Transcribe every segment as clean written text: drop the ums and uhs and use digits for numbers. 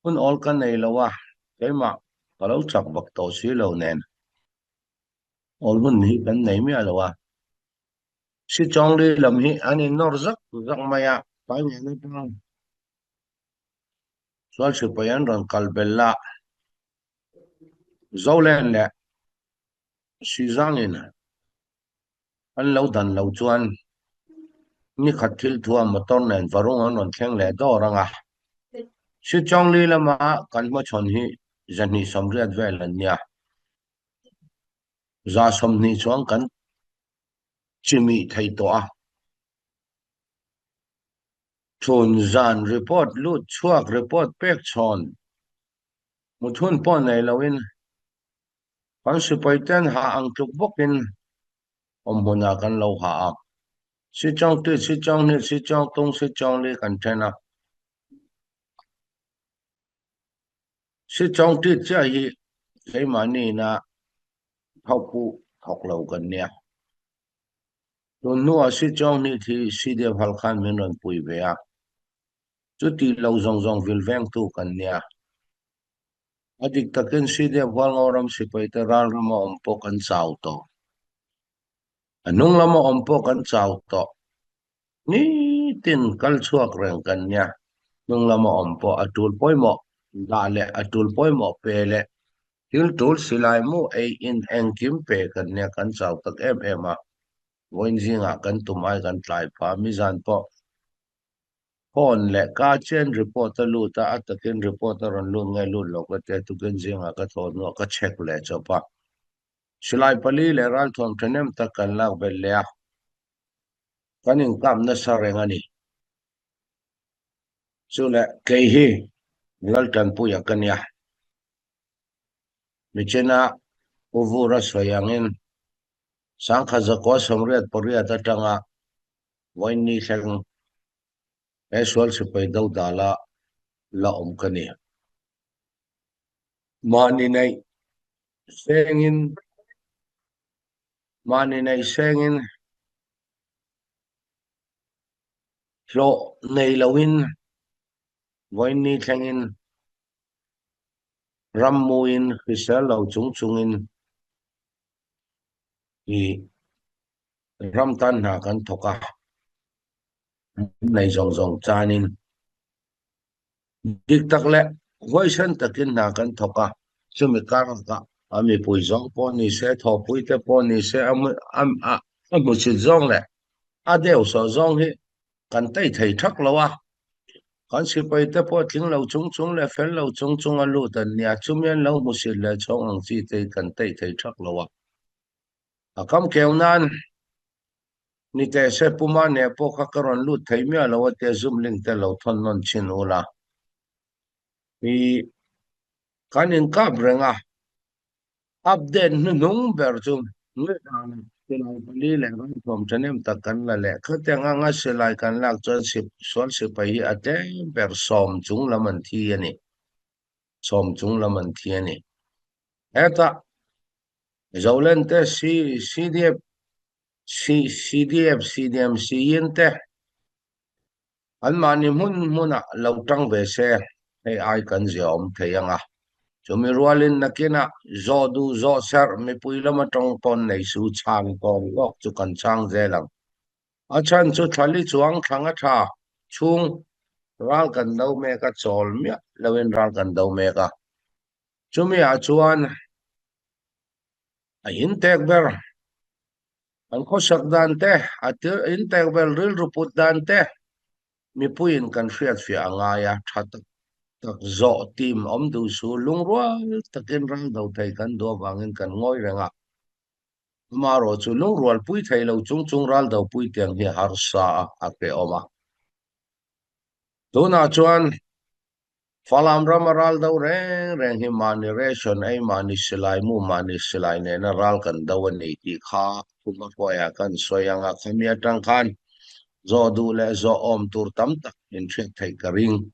Hun awl ka nei lo a, keimah ka lo chak vak tawh si lo nen awl hun hi kan nei miah lo a. Sichawngli lam hi an innawr zak zak mai a, tlai ngen atang sual sipai an rawn kal bel a, Zolen leh Sizangin an lo dan lo chuan ni khat thil thua motor nen varung an rawn thleng leh dawr ang a. Sichawngli lama kan hmachhawn hi 280 vel an nia. 120 chuang kan chimih thei tawh a. Chhun zan report lut chhuak report pek chhawn muthun pawh nei loin kan sipai ten ha ang tluk bawkin awm hmunah kan lo ha a. Sichawng tit, sichawng hnih, sichawng tung, sichawng li kan then a. Sichawng tit chiah hi keimahni ina thawkpu thawk lo kan nia. Tun hnuah Sichawng hnih thi CDF hal khan min rawn pui ve a. Chuti lo zawng zawng vil vengtu kan nia. A dik takin CDF Hualngo ram sipaite ral rama awm pawh kan chau tawh. A hnung lama awm pawh kan chau tawh. Nitin kal chhuak reng kan nia. Hnung lama awm pawh a tul pawimawh dah leh a tul pawimawh pe leh thil tul silai mu ei in engkim pe kan nia kan chau tak em em a. Vawiin zingah kan tum ai kan tlai phah mizan pawh phone leh ka chen report a lut a, a takin report a rawn lut nge lut lo ka tia tukin zingah ka thaw hnuah ka check leh chawp a. Silai pali leh ralthuam thahnem tak kan lak belh leh a, kan inkap nasa reng a ni. Chu leh kei hi Laltanpuia ka nia. Michina U Vura sawi angin 1988 atanga vawiin thleng he sual sipai dodala la awm ka ni. Mahni neih sengin mahni neih sengin hlawh nei loin vawiin ni thlengin ram muin hrisel lo chung chungin i ram tan hna kan thawk a, nei zawng zawng chanin Dik tak leh huaisen takin hna kan thawk a, chumi karlakah a mipui zawng pawh ni se, thawhpui te pawh ni se, a hmusit zawng leh a deuhsawh zawng hi kan tei thei thak lo a. Kan sipai te pawh tling lo chung chung leh fel lo chung chung a lut an nia, chumi an lo hmusit leh chhawng ang chi te hi kan tei thei thak lo a. A kam keu nan Ni teh se puma neh pawh kha ka rawn lut thei miah lo a tia zoom link te lo thawn nawn chhin ula. Hi kan inkap reng a, update hnuhnung ber chu ngaihdan silai pali leh ralthuam thahnem tak kan la leh. Khatiang anga silai kan lak chuan sual sipai hi a tlem ber 10 chung lam an thi a ni. 10 chung lam an thi a ni. Hetah Zolente CDF CDF, CDM, CIN te anmahni hmun hmunah lo tang ve se, hei ai kan zia awm thei ang a. Chumi rualin nakinah zawh duh zawh serh mipui lama tawng tawn nei su chhang tawn lawk chu kan chhang zel ang. A chhan chu thlali chuang thlang a tha chhung ral kan do mek a, chawl miah loin ral kan do mek a. Chumi ah chuan a intek ber an khawsak dan te, a tir intek ber rilru put dan te mipuiin kan hriatfiah a ngai a, tha tak tak zawh team awm duh su lungrual takin ral do thei kan duh avangin kan ngawi reng a. Amaherawh chu lungrual pui thei lo chung chung ral do pui tiang hi harsa a, a hrehawm a. Tunah chuan Falam rama ral do reng reng hi mahni ration ei, mahni silai mu, mahni silai nena ral kan do a ni tih kha thuma hruaiah kan sawi ang a, khami atang khan zawh duh leh zawh awm tur tam tak min hriat theih ka ring.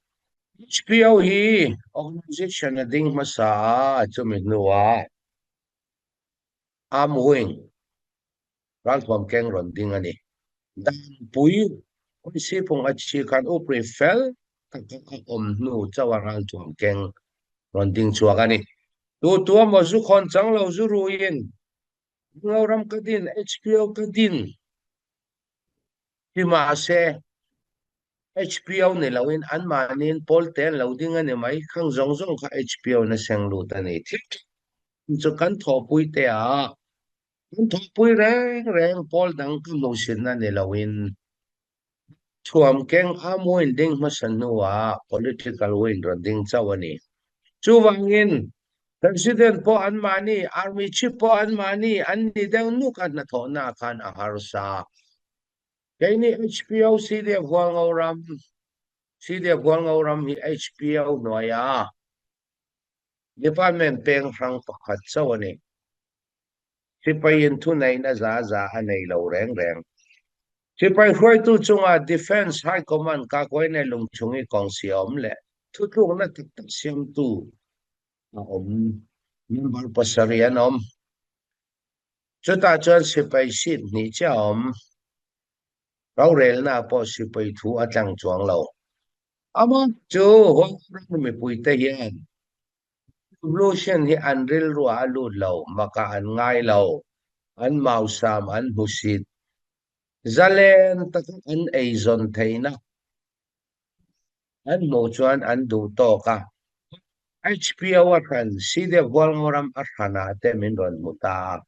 HPO hi organization a ding hmasa a, chumi hnuah Arm Wing ralthuam keng rawn ding a ni. Danpui Kawisiphung a chhi khan upri fel. taka a awm hnu chauh a ralthuam keng rawn ding chhuak a ni. Tu tua maw zu khawn chang lo zu ruiin Mizoram ka din, HPO ka din ti mahse HPO ni loin anmahniin pawl te an lo ding a ni mai. Khang zawng zawng kha HPO in a seng lut a ni. Thil chu kan thawhpui te ah Kan thawhpui reng reng pawl dang ka hmuhsitna ni loin thuam keng a muin ding hmasa hnuah political win rawn ding chauh a ni. Chuvangin President pawh anmahni, Army Chief pawh anmahni an ni deuh nuk a hnathawhna khan a harsa. Keini HPO CDF Hualngo ram, CDF Hualngo ram hi HPO hnuaia Department peng hrang pakhat chauh a ni. Sipaiin thuneihna za za a nei lo reng reng. Sipai hruaitu chunga Defence High Command Kakuaine lungchungi kawng si a awm leh thutlukna tak tak siamtu a awm member pasarih an awm. Chutah chuan sipai seat hnih chiah a awm. Rorelna pawh sipai thu a tlang chuang lo. Amah chu Hualngo mipuite hian Revolution hi an rilruah a lut lo, makah an ngai lo, an mausam an hmusit, zalen taka an eizawn theihna an hmuh chuan an duh tawk a. HPO a hran, CDF Hualngo ram a hranah te min rawn hmu ta a.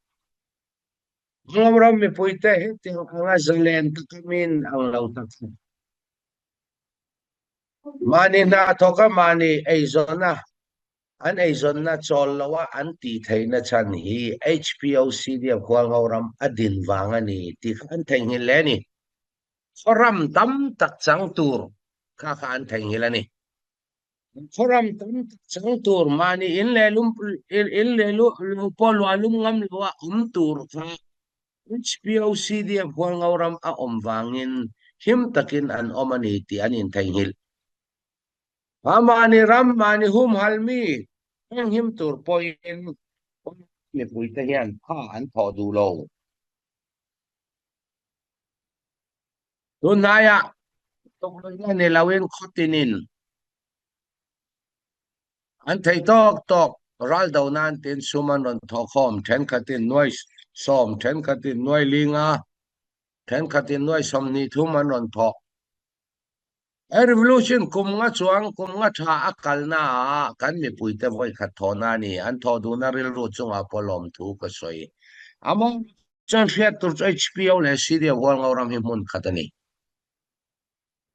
Hualngo ram mipuite hetiang anga zalen taka min ang lo taka. Mahni hna thawk a, mahni eizawn a, an eizawnna chawl lo a an tih theihna chhan hi HPOCD a Hualngo ram a din vang a ni tih kha an theihnghilh hle a ni. Khaw ram tam tak chang tur kha kha an theihnghilh a ni. Khaw ram tam tak chang tur mahni in leh lum in leh lu pawh luah lum ngam lo a awm tur kha HPOCD a Hualngo ram a awm vangin him takin an awm a ni tih an intheihnghilh. A mahni ram, mahni humhalh mi heng him tur pawhin mipuite hian tha an thawh duh lo. Tunhnaiah tukluihna ni loin khaw tinin An thei tawk tawk ral do nan tin sum an rawn thawh khawm, thenkhatin nuai sawm, thenkhatin nuai linga, thenkhatin nuai 20 thum an rawn thawh. He revolution kum nga chuang kum nga tha a kalna ah kan mipuite vawi khat thawhna a ni. An thawh duhna rilru chungah pawh lawmthu ka sawi. Amah chuan hriat tur chu HPO leh CDF Hualngo ram hi hmun khat a ni.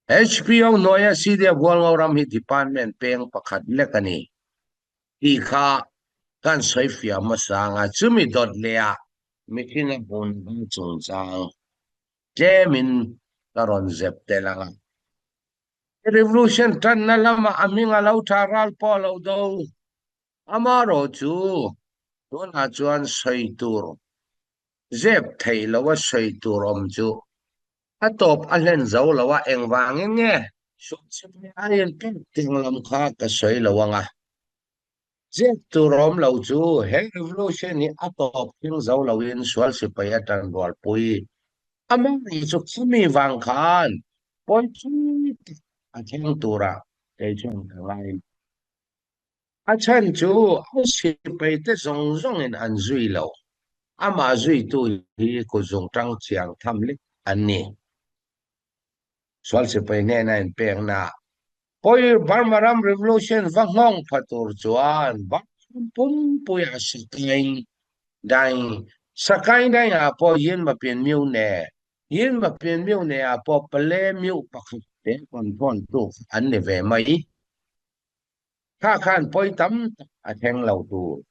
HPO hnuaia CDF Hualngo ram hi department peng pakhat lek a ni tih kha kan sawi fiah hmasa ang a, chumi dawt lehah mihring a hmun hmang chungchang tlemin ka rawn zep tel ang a. Revolution tanna lamah a hming a lo tha ral pawh a lo do. Amaherawh chu tunah chuan sawi tur zep theih loa sawi tur awm chu A tawp a hlen zo lo a, engvangin nge? Sualchhipui aiin pek tiang lam kha ka sawi lo ang a. Ziak tur awm lo chu he revolution hi a tawp thleng zo loin sual sipai a tan rualpui. Amaherawhchu chu khami vang khan pawi thui tak a thleng turah kei chuan ka ngai. A chhan chu a sipaite zawng zawngin an zui lo. Amah zuitu hi kutzung tang chiang tham lek an ni. Sual sipai hnena inpekna pawi Burma ram revolution va nghawng pha tur chuan Burma ram pumpuia Sakaing Daing Sakaing Daing ah pawh Yinmapin Myu Ne Yinmapin Myu Ne ah pawh Pale Myu pakhat te control tu an ni ve mai. Kha khan pawi tam tak a thleng lo tur,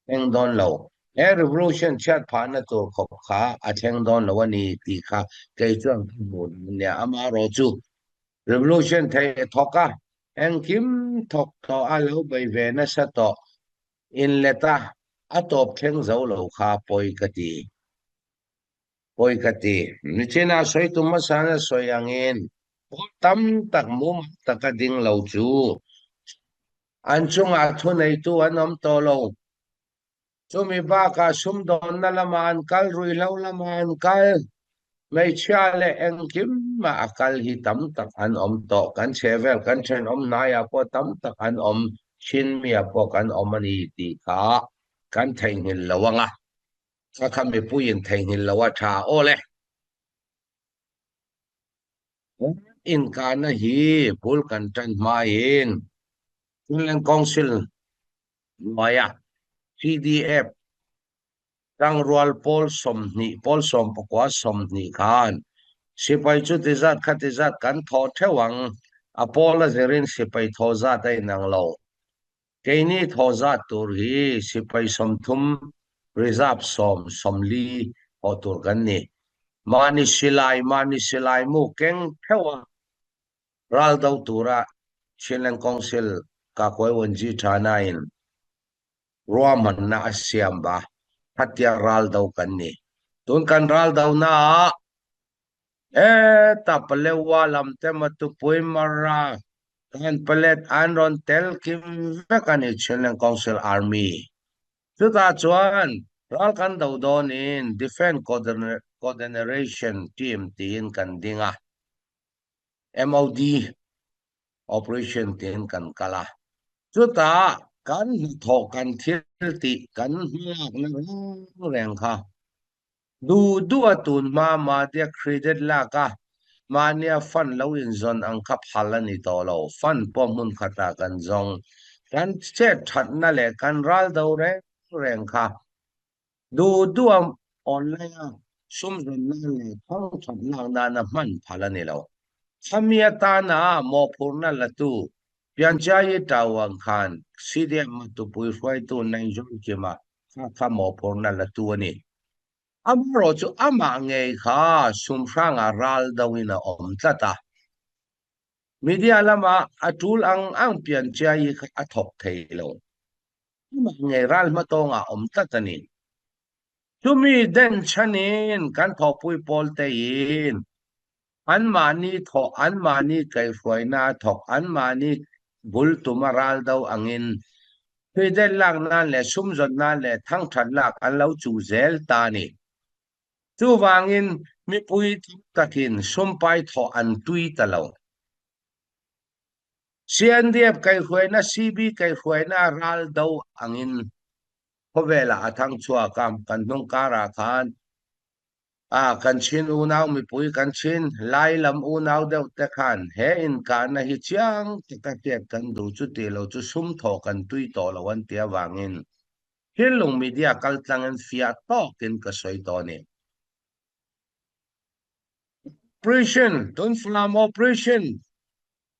thleng dawn lo. He revolution chhiat phahna tur khawp kha a thleng dawn lo a ni tih kha kei chuan ka hmuh dan nia. Amaherawh chu revolution theih a thawk a, engkim thawk tawh a lo bei ve nasa tawh inlet a, a tawp thleng zo lo kha pawi ka ti. Pawi ka ti. Nichina sawi tum hmasa na sawi angin pawl tam tak mumal taka ding lo chu an chungah thuneitu an awm tawh lo. Chumi bakah sumdawnna lamah an kal, ruihhlo lamah an kal. Hmeichhia leh engkim mah a kal hi tam tak an awm tawh. Kan chhehvel kan thenawm hnaiah pawh tam tak an awm, Chinmia pawh kan awm a ni tih kha kan theihnghilh lo ang a. Kha kha mipuiin theihnghilh lo a tha aw le. Inkahna hi bul kan tan hmain Chinland Council hnuaia CDF Tangrual pawl 20, pawl 19 20 khan sipai chu ti zat kha ti zat kan thawh theuh ang, a pawl a zirin sipai thawh zat a inang lo. Keini thawh zat tur hi sipai 30, reserve 10, 40 thawh tur kan ni. Mahni silai, mahni silai mu keng theuh a ral do tura Chinland Council Kakuai Wanji Thana-in ruahmanna a siam va, khatia ral do kan ni. Tun kan ral donaah heta Palewa lam te Matupui Mara kan palet an rawn tel kim vek a ni Chinland Council Army. Chutah chuan ral kan do dawnin Defence Coordination Team tiin kan ding a, MOD operation tiin kan kal a, chutah kan hnathawh kan thil tih kan hmalakna reng reng kha duh duh a tun hma mahnia credit lak a mahnia fund lo inzawn ang kha phal a ni tawh lo, fund pawh hmun khatah kan zawng kan chet thatna leh kan ral do reng reng kha. Duh duh a online a sum zawn nan leh thang that lak nana hman phal a ni lo. Khami atana mawhphurhna latu Pianchai Tau ang khan CDM a tupui hruaitu Naizawm Kima kha kha mawhphurhna latu a ni. Amaherawh chu amah ngei kha sum hrangah ral doin a awm tlat a. Media lama a tul ang ang Pianchai kha a thawk thei lo. Amah ngei ral hmatawngah awm tlat a ni. Chumi den chhanin kan thawhpui pawl tein anmahni thawh, anmahni kaihhruaina a thawk, anmahni bul tuma ral do angin hridet lak nan leh sumzawn nan leh thangthat lak an lo chuh zel ta a ni. Chuvangin mipui tam takin sumpai thawh an tui ta lo. CNDF kaihhruaina CB kaihhruaina ral do angin khawvelah a thang chhuak a, kan hnung karah khan a kan Chin unau mipui kan Chin lai lam unau deuh te khan he inkahna hi chiang taka hriat kan duh chu tih lo chu sum thawh kan tui tawh lo an ti avangin Thillung media kaltlangin fiah tawkin ka sawi tawh a ni. Operation, tun Falam Operation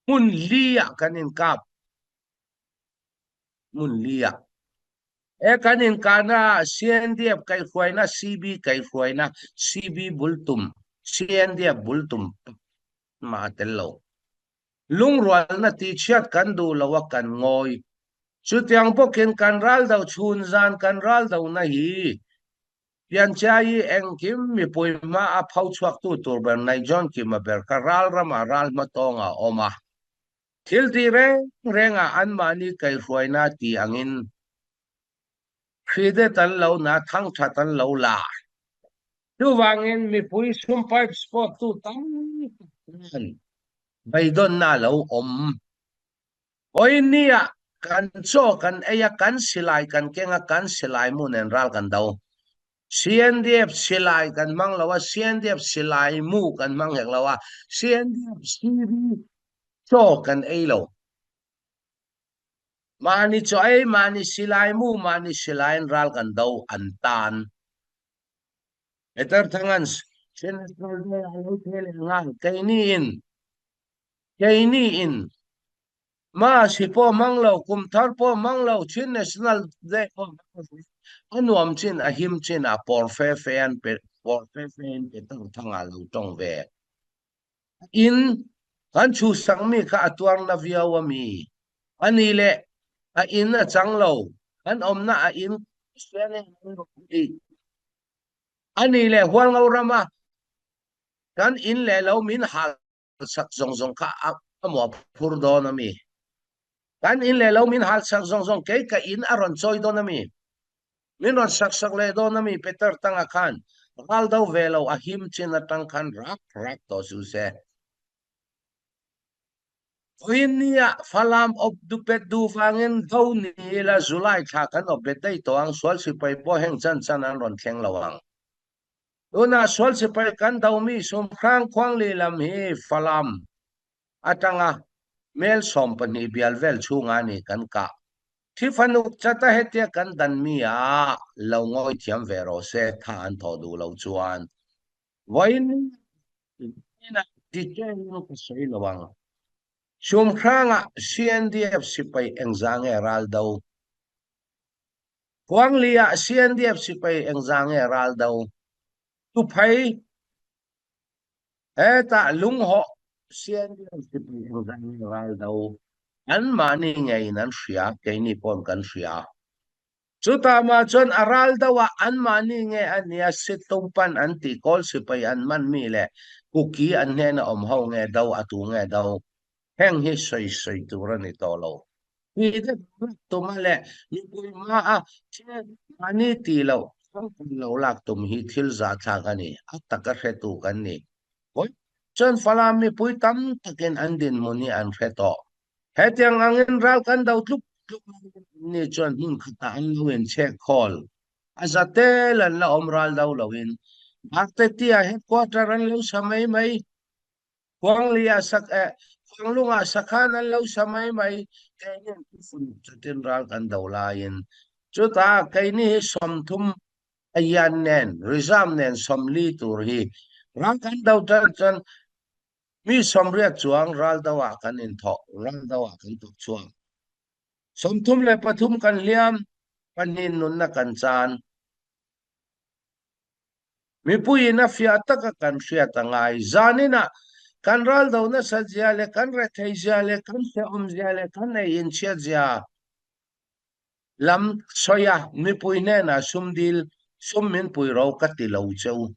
hmun li ah kan inkap. Hmun li ah. He kan inkahna ah CNDF kaihhruaina, CB kaihhruaina, CB bultum, CNDF bultum mah a tel lo. Lungrualna tihchhiat kan duh lo a kan ngawi. Chutiang bawkin kan ral do chhun zan kan ral dona hi Pianchai hi engkim mipui hma a pho chhuaktu tur ber Naihzawn Kima ber kha ral ramah ral hma tawngah a awm a. Thil tih reng rengah anmahni kaihhruaina ti angin hridet an lo na, thangthat an lo la. Chuvangin mipui sum pipe sport tu tam tak khan beidawnna a lo awm. Vawiinniah kan chaw kan ei a, kan silai kan keng a, kan silai mu nen ral kan do. CNDF silai kan hmang lo a, CNDF silai mu kan hmang hek lo a, CNDF CV chaw kan ei lo. Mahni chaw ei, mahni silai mu, mahni silaiin ral kan do an tan. Peter Thangan Senator Day a lo thei leh nghal keiniin Keini in Mas hi pawh hmang lo, kum thar pawh hmang lo, Chin National Day pawh hmang lo, a nuam chin, a him chin ah pawr fe fe an pe, pawr fe fe in Peter Thanga lo tawng ve. In kan chhuhsak mi kha a tuar na viau a mi? A ni le, a in a chang lo, kan awmna a in a ni le Hualngo rama kan in leh lo min hal sak zawng zawng kha a muah phur dawn a mi? Kan in leh lo min hal sak zawng zawng kei ka in a rawn chawi dawn a mi? Min rawn sak sak leh dawn a mi Peter Tanga khan? Ral do ve lo a him chin atang khan rak rak tawh suh se. Vawiin nia Falam awp dupet duh vangin do ni ila July thla kan awp bet daih tawh ang, sual sipai pawh heng chan chan an rawn thleng lo ang. Tunah sual sipai kan do mi Sumhrang Khuangli lam hi Falam atanga mel 12 bial vel chhunga ni kan kah. Thi fanuk chata hetia kan dan mi ah lo ngawi thiam ve rawh se tha an thawh duh lo chuan. Vawiin hnenah detail in ka sawi lo ang. Sumhrangah CNDF sipai engzah nge ral do? Khuangli-ah CNDF sipai engzah nge ral do? Tuphei hetah lunghawh CNDF sipai engzah nge ral do? Anmahni ngeiin an hria, keini paw'n kan hria. Chutah mah chuan a ral deuh a, anmahni nge a nia Situmpan an tih kawl sipai an man mi leh Kuki an hnena awm ho nge do a tu nge do? Heng hi sawi sawi tur a ni tawh lo. Hi te lak tum a leh mipui hma a thil mahni tih loh changkan lo lak tum hi thil zahthlak a ni, a taka hretu kan ni. Vawi chuan Falam mipui tam takin an dinhmun hi an hre tawh. Hetiang angin ral kan do tluk tluk laiin anni chuan hmun khatah an lo inchhek khawl. A za tel an la awm ral do loin Bhartetia headquarter an lo sa mai mai. Khuanglia sak eh Khuanglungah sakhan an lo sa mai mai. Keini thufun chutin ral kan do laiin chutah keini hi 30 a yan nen reserve nen 40 tur hi ral kan do tan chuan Mi 80 chuang ral do ah kan inthawh, ral do ah kan tuk chuang. 33 kan hliam, pahnih nunna kan chan. Mipui in a fiah taka kan hriat a ngai. Zanin ah kan ral do nasat zia leh kan rethei zia leh kan hrehawm zia leh kan ei inchhiat zia lam sawi a mipui hnenah sum dil, sum min pui ro ka ti lo che u.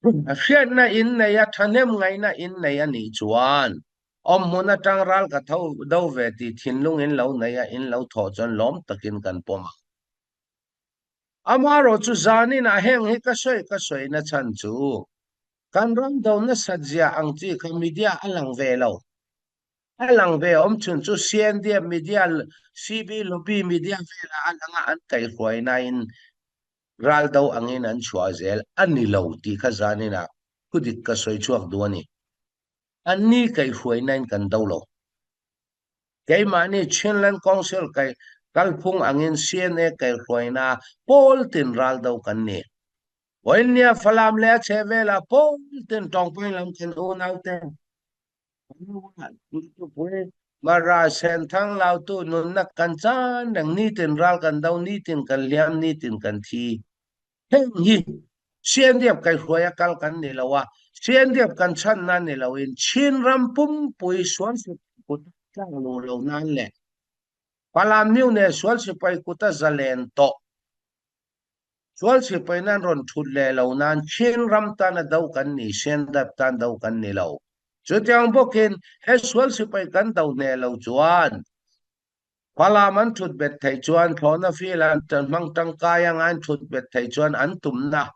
Hriatna in nei a, thahnem ngaihna in nei a nih chuan awmhmun atang ral ka tho do ve tih thinlung in lo nei a, in lo thawh chuan lawm takin kan pawm ang. Amaherawh chu zanin ah heng hi ka sawi ka sawi na chhan chu kan ram do nasat zia ang chi kha media a lang ve lo. A lang ve awm chhun chu CNDF media, CB lobby media velah a lang a, an kaihhruainain ral do angin an chhuah zel a ni lo tih kha zaninah thudik ka sawi chhuak duh a ni. Anni kaihhruainain kan do lo. Keimahni Chinland Council kai kalphung angin CNA kaihhruaina pawl tin ral do kan ni. Vawiinnia Falam leh a chhehvelah pawl tin tawngpawi lam kan unaute Mara Senthang Lautu nunna kan chan reng nitin ral kan do nitin kan hliam nitin kan thi. Heng hi CNDF kaihhruai a kal kan ni lo a, CNDF kan chhanna ni loin Chin ram pumpui sual sipai kut a tlak luh lo nan leh Falam Mune sual sipai kut a zalen tawh. Sual sipai nan rawn thut leh lo nan Chin ram tana do kan ni, CNDF tan do kan ni lo. Chutiang bawkin he sual sipai kan do hneh lo chuan Falam an thut bet theih chuan thlawhna fil an hmang tangkai anga an thut bet theih chuan an tumna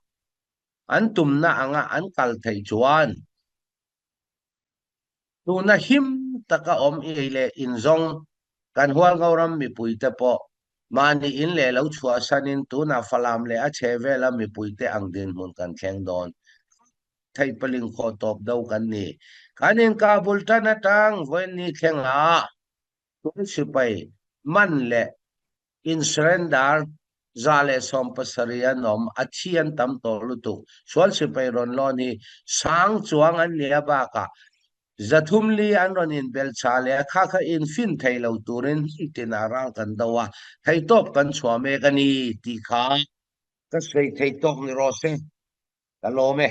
an tumna anga an kal theih chuan Tuna him taka awm ei leh inzawng kan Hualngoram mipuite pawh mahni in leh lo chhuahsanin tunah Falam leh a chhehvela mipuite ang dinhmun kan thleng dawn. Theih paling khawh tawp do kan ni. Kan inkah bul tan atang vawiin ni thlengah tun sipai man leh In surrender 117 an awm, a thi an tam tawh lutuk. Sual sipai rawn lawn hi sang chuang an nia bakah 304 an rawn inbel chah leh a kha kha in fin thei lo turin hmun tinah ral kan do a, theihtawp kan chhuah mek a ni tih kha ka sawi thei tawk ni rawh se, ka lawm e.